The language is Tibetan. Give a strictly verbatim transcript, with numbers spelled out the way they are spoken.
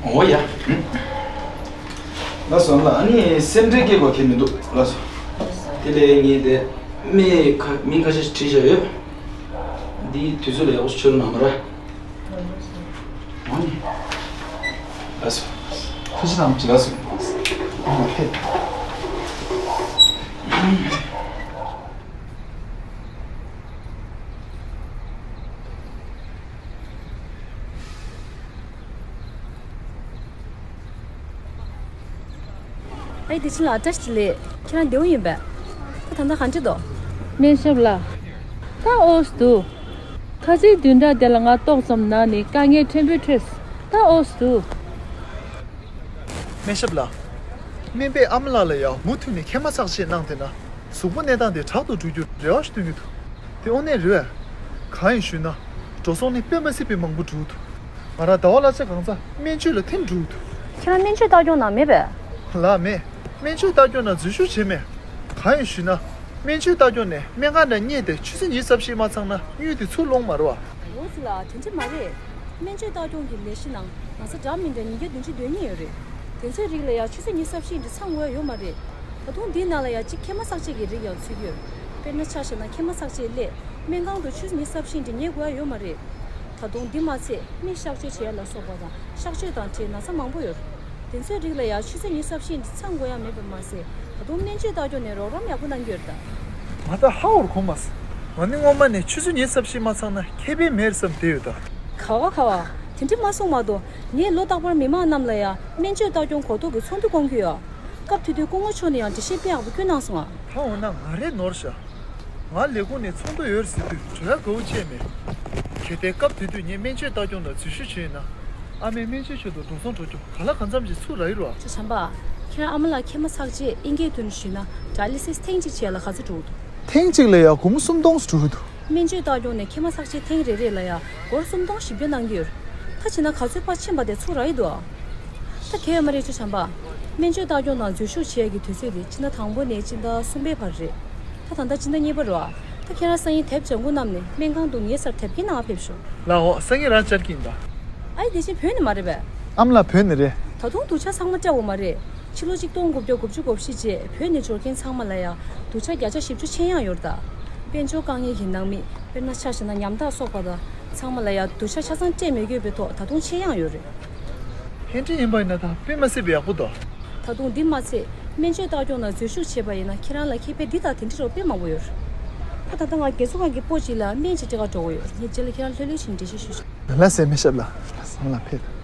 འོ་ཡ། ལགས་སོ། ལགས། ཨ་ནི་སེམས་ཁྲལ་སྐྱེ་དགོས་ཁེལ་མི་འདུག་ལགས་སོ། དེ་ལས་ངས་དེ་མི་ཁ་མིང་ཁ་ཤས་ཤིག་བྲིས་བཞག་ཡོད། འདིའི་དུས་ཚོད་ལ་ཡག་པོ་ཞིག་ཆོད་རོགས་གནང་མ་ར། འོ་ནི། ལགས་སོ། ཐུགས་རྗེ་གནང་། ལགས་སོ། ཨ་མ་ཕེབས། ཨའི་དེ་ཕྱིན་ལ་བཀྲ་ཤིས་བདེ་ལེགས། ཁྱེད་རང་བདེ་པོ་ཡིན་པས། ད་ད་ལྟ་གང་བྱེད་དོ། སྨན་ཞབས་ལགས། ད་ཨོ་སི་འདུག་ཁ་ཆེའི་བདུན་ཕྲག་དེ་ལ་ང་ཏོག་ཙམ་ན་ནས་དཀའ་ངལ་ཕྲན་བུ་འཕྲད། ད་ཨོ་སི་འདུག་སྨན་ཞབས་ལགས། སྨན་པས་ཨ་མ་ལགས་ལ་ཡང་མུ་མཐུད་ནས་མཁལ་མ་ཚགས་ཆེད་གནང་བསྡད་ན། གཟུགས་པོ་གནས་སྟངས་དེ་དྲག་ཏུ་འགྲོ་རྒྱུར་རེ་བ་ཞིག་བཏོན་གྱི་འདུག་དེ་དངོས་གནས་རེད་པས། གང་ཡིན་ཞུས་ན། འགྲོ་སོང་ནི་དཔེ་མ་སྲིད་པའི་མང་པོ་འགྲོ་གི་འདུག་ང་རང་ཟླ་བ་གླ་ཆ་གང་ཚ་སྨན་བཅོས་ལ་འཐེན་འགྲོ་གི་འདུག་ཁྱེད་རང་སྨན་བཅོས་ལྟ་སྐྱོང་ནང་མེད་པས། ལགས་མེད། སྨན་བཅོས་ལྟ་སྐྱོང་ནང་འཛུལ་ཞུགས་བྱས་མེད། གང་ཡིན་ཞུས་ན། སྨན་བཅོས་ལྟ་སྐྱོང་ནས་སྨན་ཁང་ནང་བསྙལ་ཏེ་ཆུ་ཚོད་ཉི་ཤུ་རྩ་བཞི་མ་ཚང་ན་དངུལ་དེ་ཚུར་སློང་མ་རེད་པ། འོ་ཙི་ལགས། དེ་འདྲ་མ་རེད། སྨན་བཅོས་ལྟ་སྐྱོང་གི་ལས་གཞི་ནང་ན་ཚ་འདྲ་མི་འདྲ་ཉིས་བརྒྱ་བདུན་ཅུ་དོན་གཉིས་ཡོད་རེད། དེ་ཚོའི་རིགས་ལ་ཡང་ཆུ་ཚོད་ཉི་ཤུ་རྩ་བཞི་འདྲ་ཚང་དགོས་ཡ་ཡོད་མ་རེད། ད་དུང་འདིའི་ནང་ལ་ཡང་གཅིག་མཁལ་མ་གསག་བྱེད་ཀྱི་རིགས་ཡང་ཚུད་ཀྱི་ཡོད། དཔེར་ན་ཆ་བཞག་ན་མཁལ་མ་གསག་བྱེད་སླད་སྨན་ཁང་དུ་ཆུ་ཚོད་ཉི་ཤུ་རྩ་བཞི་འདྲ་ཉལ་དགོས་ཡ་ཡོད་མ་རེད། ད་དུང་འདི་མ་ཚད་མི་གཤག་བཅོས་བྱེད་ཡ་ལ་སོགས་པ་དང་གཤག་བཅོས་དང་འབྲེལ་ན་ཚ་མང་པོ་ཡོད། དེ་ཚོའི་རིགས་ལ་ཡང་ཆུ་ཚོད་ཉི་ཤུ་རྩ་བཞི་འདྲ་ཚང་དགོས་ཡ་མེད་པ་མ་ཟད། ད་དུང་སྨན་བཅོས་ལྟ་སྐྱོང་ནས་རོགས་རམ་ཡག་པོ་གནང་གི་ཡོད་རེད་ད། ང་ད་ཧ་གོ་གི་མ་སོང་། ང་ནི་སྔོན་མ་ནས་ཆུ་ཚོད་ཉི་ཤུ་རྩ་བཞི་མ་ཚང་ན་ཁེ་ཕན་མེད་བསམ་བསྡད་ཡོད་ད། ག་བ་ག་བ། དེ་འདྲ་མ་གསུང་མ་གཏོགས། ངས་ལོ་རྟག་པར་མི་མང་རྣམས་ལ་ཡང་སྨན་བཅོས་ལྟ་སྐྱོང་གོ་རྟོགས་ཀྱི་ཚོགས་འདུ་བསྐོང་གི་ཡོད། སྐབས་དེ་དུས་སྐུ་ངོ་མཆོག་ནས་ཡང་འགྲེལ་བཤད་དཔེ་ཡག་པོ་བསྐྱོན་གནང་སོང་ང་། ད་འོ་ན་ང་རེད་ནོར་ཤག་ང་ལས་ཁུངས་ནས་ཚོགས་འདུ་ཡོད་ཟེར་དུས་འགྲོ་ཡ་དགའ་བོ་བྱས་མེད། གལ་ཏེ་སྐབས་དེ་དུས་ངས་སྨན་བཅོས་ལྟ་སྐྱོང་ལ་འཛུལ་ཞུགས་བྱས་ན། ཨ་མས་སྨན་བཅོས་ཆེད་དུ་འགྲོ་སོང་འགྲོ་རྒྱུ་ག་ལ་གང་འཚམ་ཞིག་ཚུགས་རག་གི་རེད་པ། ཅོ་བྱམས་པ། ཁྱེད་རང་ཨ་མ་ལགས་མཁལ་མ་ཚགས་བྱེད་ཨིན་སྐད་དུ་ཞུས་ན་ཌ་ཡ་ལི་སིས་ཐེངས་གཅིག་བྱས་ལ་ག་ཚོད་འགྲོ་གི་འདུག་ཐེངས་གཅིག་ལ་ཡང་སྒོར་མོ་སུམ་སྟོང་ཙམ་འགྲོ་གི་འདུག་སྨན་བཅོས་ལྟ་སྐྱོང་ནས་མཁལ་མ་ཚགས་བྱེད་ཐེངས་རེ་རེ་ལ་ཡང་སྒོར་སུམ་སྟོང་ཞིབ་བརྗོད་གནང་གི་ཡོད། ད་བྱས་ན་ག་ཚོད་ཕར་ཕྱིན་པ་དེ་ཚུགས་རག་གི་འདུག་ད་གལ་ཡོད་མ་རེད་ཅོ་བྱམས་པ། སྨན་བཅོས་ལྟ་སྐྱོང་ནང་འཛུལ་ཞུགས་བྱེད་ཡ་གི་དུས་ཚོད་དེ་སྤྱིར་ན་དང་པོ་ནས་སྤྱི་ཟླ་གསུམ་པའི་བར་རེད། ད་ད་ལྟ་སྤྱི་ཟླ་གཉིས་པ་རེད་པ། ད་ཁྱེད་རང་སང་ཉིན་དེབ་ལྗང་གུ་བསྣམས་ནས་སྨན་ཁང་དུ་ངའི་སར་དེབ་སྐྱེལ་གནང་བ་ཕེབས་ཤོག་ལགས་འོ། སང་ཉིན་རང་བཅར་གྱི་ཡིན་པ། ཨའི་དེ་བཞིན་བོད་ནས་མ་རེད་པས། ཨ་མ་ལགས་བོད་ནས་རེད། ད་དུང་སྡུག་ཅག་ཚང་མ་སྤྲད་དགོས་མ་རེད། ཕྱི་ལོ་ཆིག་སྟོང་དགུ་བརྒྱ་དགུ་བཅུ་གོ་བཞི་རྗེས་བོད་ནས་འབྱོར་མཁན་ཚང་མ་ལ་ཡང་སྡུག་ཅག་བརྒྱ་ཆ་བཞི་བཅུ་ཆེད་ཡངས་ཡོད་རེད་ད། དཔལ་འབྱོར་དཀའ་ངལ་གྱི་ནང་མི་དཔེར་ན་ཆ་བཞག་ན་ཉམ་ཐག་སོགས་པ་དང་ཚང་མ་ལ་ཡང་སྡུག་ཅག་ཆ་ཚང་སྤྲད་མི་དགོས་པའི་ཐོག་ད་དུང་ཆེད་ཡངས་ཡོད་རེད། ཕན་འབྲས་ཡིན་པ་ཡིན་ན་ད་དཔེ་མ་སྲིད་པའི་ཡག་པོ་འདུག་ད་དུང་འདི་མ་ཚད་སྨན་བཅོས་ལྟ་སྐྱོང་ནང་འཛུལ་ཞུགས་བྱས་པ་ཡིན་ན་ཁྱེད་རང་ལ་ཁེ་ཕན་འདི་དང་དེ་འདྲ་རོགས་དཔེ་མང་པོ་ཡོད་རེད། ད་ད་ལྟ་ང་རྒས་གསོ་ཁང་གི་སྤོ་གཅིག་ལ་སྨན་ཅིག་སྤྲད་ག་འགྲོ་གི་ཡོད། ངས་རྗེས་ལ་ཁྱེད་རང་ལྷོད་ལྷོད་བྱས་ནས་འགྲེལ་བཤད་ཞུ་ཞུ། ལགས་སེ་སྨན་ཞབས་ལགས། ལགས་སེ་ཨ་མ་ལགས་ཕེབས།